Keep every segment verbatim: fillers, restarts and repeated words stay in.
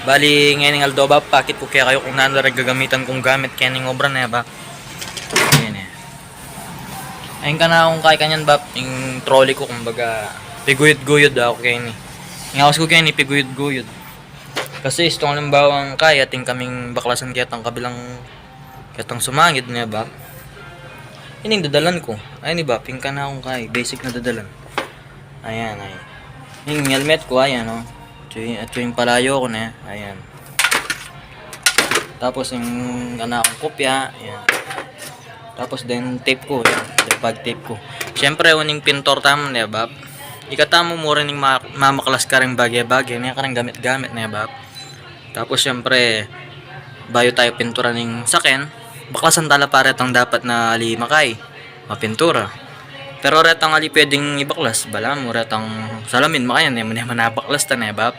Bali, ngeni ing aldo, Bap, pakit ku kekayu kung nanu reng gagamitan kung gamit keni king obra ne, Bap. Ayan e. Ayun, kanakung kai, kanyan, Bap, ing trolley ku, kumbaga, piguyud-guyud aku keni. Ing aus ku keni, piguyud-guyud. Kasi istung alimbawang kai, atin kaming baklasan ketang kabilang, ketang sumangid ne, Bap. Ini ing dadalan ku. Ayni, Bap, ing kanakung kai, basic na dadalan. Ayan, ayan. Ing helmet ku, ayan, o. Ito ing, ito ing palayo ku ne, ayan. Tapos ing kanakung kopya, ayan. Tapos deng tape ku, ayan. Deng pag-tape ku. Siyempre, uling pintor tamu ne, Bap. Ikatamu mu rin ing ma-, mamaklas kareng bage-bage ne, kareng gamit-gamit ne, Bap. Tapos, siyempre, bayu tayu pintura ning saken, baklasan tala pa retang dapat na ali makai mapintura. Pero retang ali pwedeng ibaklas, balamu retang salamin, makanyan e mu naman nabaklas ta ne, Bap.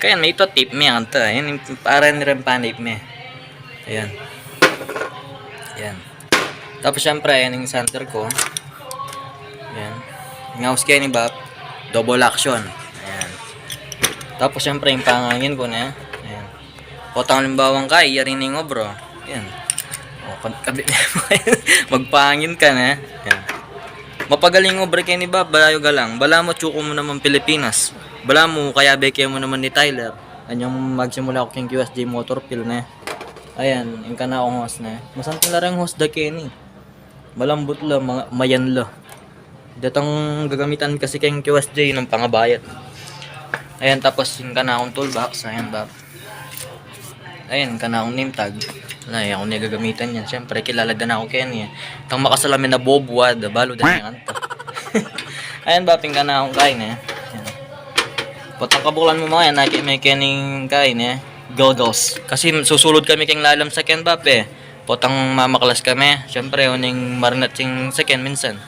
Kanyan, mayta tape me, kanta. Ayan, ing para ni reng pa-tape me. Ayan. Ayan. Tapos, siyempre, ayan ing sander ku. Ayan. Ing aus keni, Bap, double action. Ayan. Tapos, siyempre, ing pangangin ku ne. Ayan. Potang alimbawang kai, yari ne ing obra. Ayan. O, kan-, kabit ne. Magpangin ka ne. Ayan. Mapagal ing obra keni, Bap, balayu galang. Balamu atyu ku mu naman Pilipinas. Balamu kayabe ke mu naman ni Tyler. Anyang magsimula ku keng Q S J Motor Field ne. Ayan, ing kanakung hose ne. Masanting la reng hose da keni. Malambut la, ma-, mayan la. Detang gagamitan kasi keng Q S J nung pangabayat. Ayan, tapos ing kanakung toolbox, ayan, Bap. Ayan, ing kanakung name tag. Ala, e ku ne gagamitan yan. Siyempre, kilala da na ku keni e. Itang makasalamin a bobo, a, da, balu da ne kanta. Ayan, Bap, ing kanakung kai ne. Ayan. Potang kabuklan mu, makanyan, aki me kening kai ne, goggles. Kasi susulud kami keng lalam saken, Bap, e. Potang mamaklas kami, siyempre, uling marinat ing saken minsan.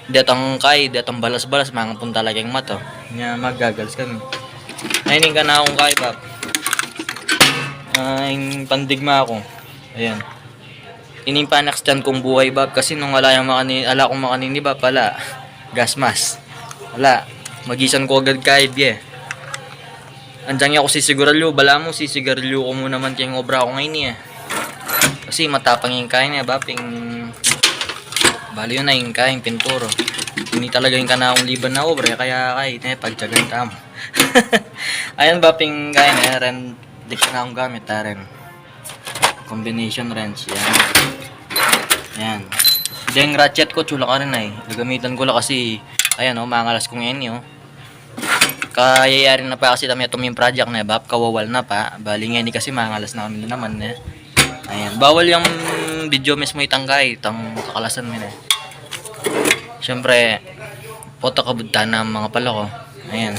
Detang kai, detang balas-balas, mangapun talaga ing mata. Nya, mag-goggles kami. Ayni ing kanakung kai, Bap. A, ing pandigma ku. Ayan. Ini ing panakstian kung buhay, Bap, kasi nung ala yang makani-, ala kung makanini, Bap, ala. Gas mask. Ala. Magisan ku agad kai, bie. Anyang e ku sisigarilyu, balamu sisigarilyu ku mu naman keng obra ku ngeni e. Kasi matapang ing kai ne, Bap, ing balu yu na ing kai, ing pintura. Ini talaga ing kanakung liban na obra e, kaya kai ne, pagtyagan tamu. Ayan, Bap, ing kai ne, ren, dikit na kung gamit, a, ren. Combination wrench, yan. Yan. Deng ratchet ku, atyu la karin e. Gagamitan ku la kasi, ayan o, mangalas ku ngeni o. Kayayari na pa kasi ta metung ming project ne, Bap, kawawal na pa. Bali ngeni kasi mangalas na kami naman ne. Ayan, bawal yang video mismu itang kai, itang kakalasan mi ne. Siyempre, pota kabud tana mangapala ku. Ayan.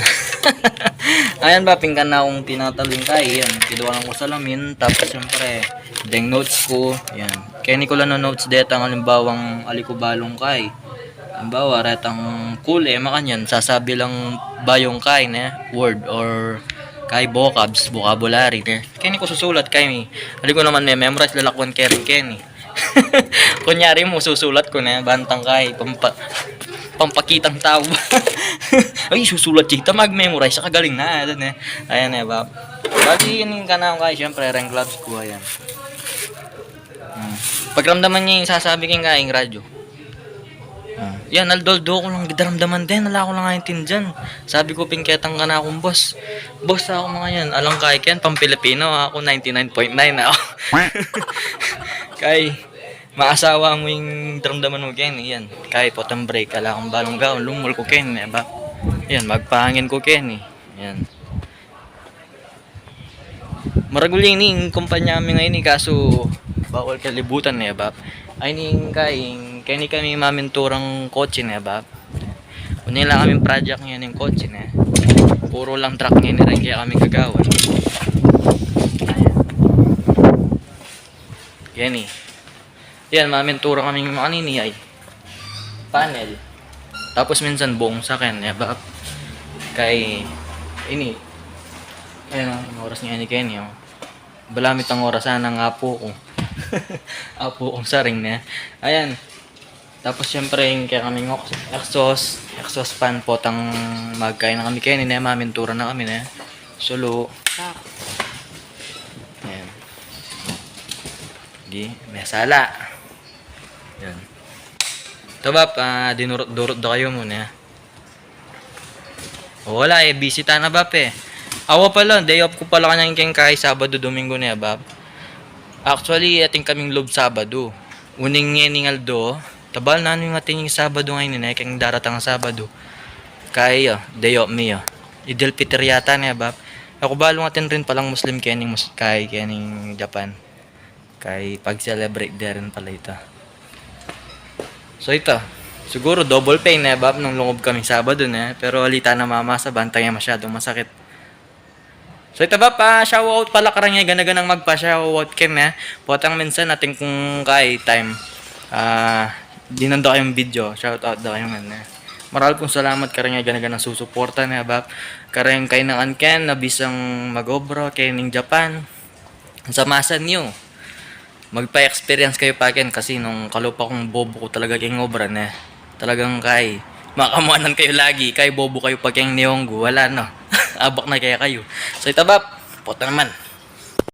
Ayan, Bap, ing kanakung tinatalu ing kai, ayan. Kiduanan ku salamin, tapos siyempre, deng notes ku, ayan. Keni ku la no-notes detang alimbawang ali ku balung kai. Alimbawa, retang kule, makanyan, sasabi lang bayung kai ne, word or kai vocabs, vocabulary ne. Keni ku susulat kai, ali ku naman me-memorize, lalakwan ke rin keni. Kunyari mu, susulat ku ne, bantang kai, pampa-, pampakitang tau. Ay, susulat kita, mag-memorize, kagaling na, ayan ne. Ayan ne, Bap. Bali, yan ing kanakung kai, siyempre, reng gloves ku, ayan. Hmm. Pagramdaman ye ing sasabi king kai, ing radyo. Hmm. Yan, aldo-aldo ku lang daramdaman den, ala ku lang aintindian. Sabi ku pin ketang kanakung boss, "Boss, aku makanyan, alang kai ken, pang-Pilipino, aku ninety-nine point nine aku." Kai, maasawa mu ing daramdaman mu keni, yan. Kai, potang break, ala kung balung gawan, lumul ku keni, e, Bap. Yan, magpahangin ku keni. Yan. Maragul ini ing kumpanya mi ngeni, kasu bawal kalibutan ne, Bap. Ayni ing kai, keni kami maminturang kotse ne, Bap. Uling la kaming project ngeni ing kotse ne. Puru lang truck ngeni reng kaya kami gagawan. Ayan. Keni. Yan, mamintura kaming makanini ay panel. Tapos minsan buong saken, e, Bap. Kai ini. Ayan o, ing oras ngeni keni o. Balamu itang orasan nang apu ku. Apu kung saring ne. Ayan. Tapos siyempre, ing kaya kaming ox-, exhaust, exhaust fan, potang magkai na kami keni ne, mamintura na kami ne. Sulu. Gi, may sala. Yan. Ito, Bap, ah, dinurut-durut da kayu muna. Wala, e, bisita na, Bap, e. Awa pala, day off ku pala kanyan keng kai Sabadu, Domingo ne, Bap. Actually, atin kaming lub Sabadu. Uning ngening aldo, tabal nanu ing atin ing Sabadu ngeni, e, keng daratang Sabadu. Kai, a, day off mi, a. Idil Fitr yata ne, Bap. Aku balu atin rin palang Muslim kening mus-, kai kening Japan. Kai pag-celebrate da rin pala ita. So ita, siguru double pain ne, Bap, nung lungub kami Sabadu ne, pero ali tana mamasa, bantang e masyadung masakit. So ita, Bap, a, shout out pala kareng gana-ganang magpa-shout out ken ne. Potang minsan atin kung kai time, a, dinan da kayung video, shout out da kayu ngan ne. Maral pung salamat kareng gana-ganang susuporta ne, Bap. Kareng kainangan ken na bisang mag-obra kening Japan. Sa masa niyu, magpa-experience kayu pa ken, kasi nung kalupa kung bobo ku talaga keng obra ne, talagang kai, makamuanan kayu lagi, kai bobo kayu pa keng Nihongo, wala na. Abak na kaya kayu. So ita, Bap, pota naman.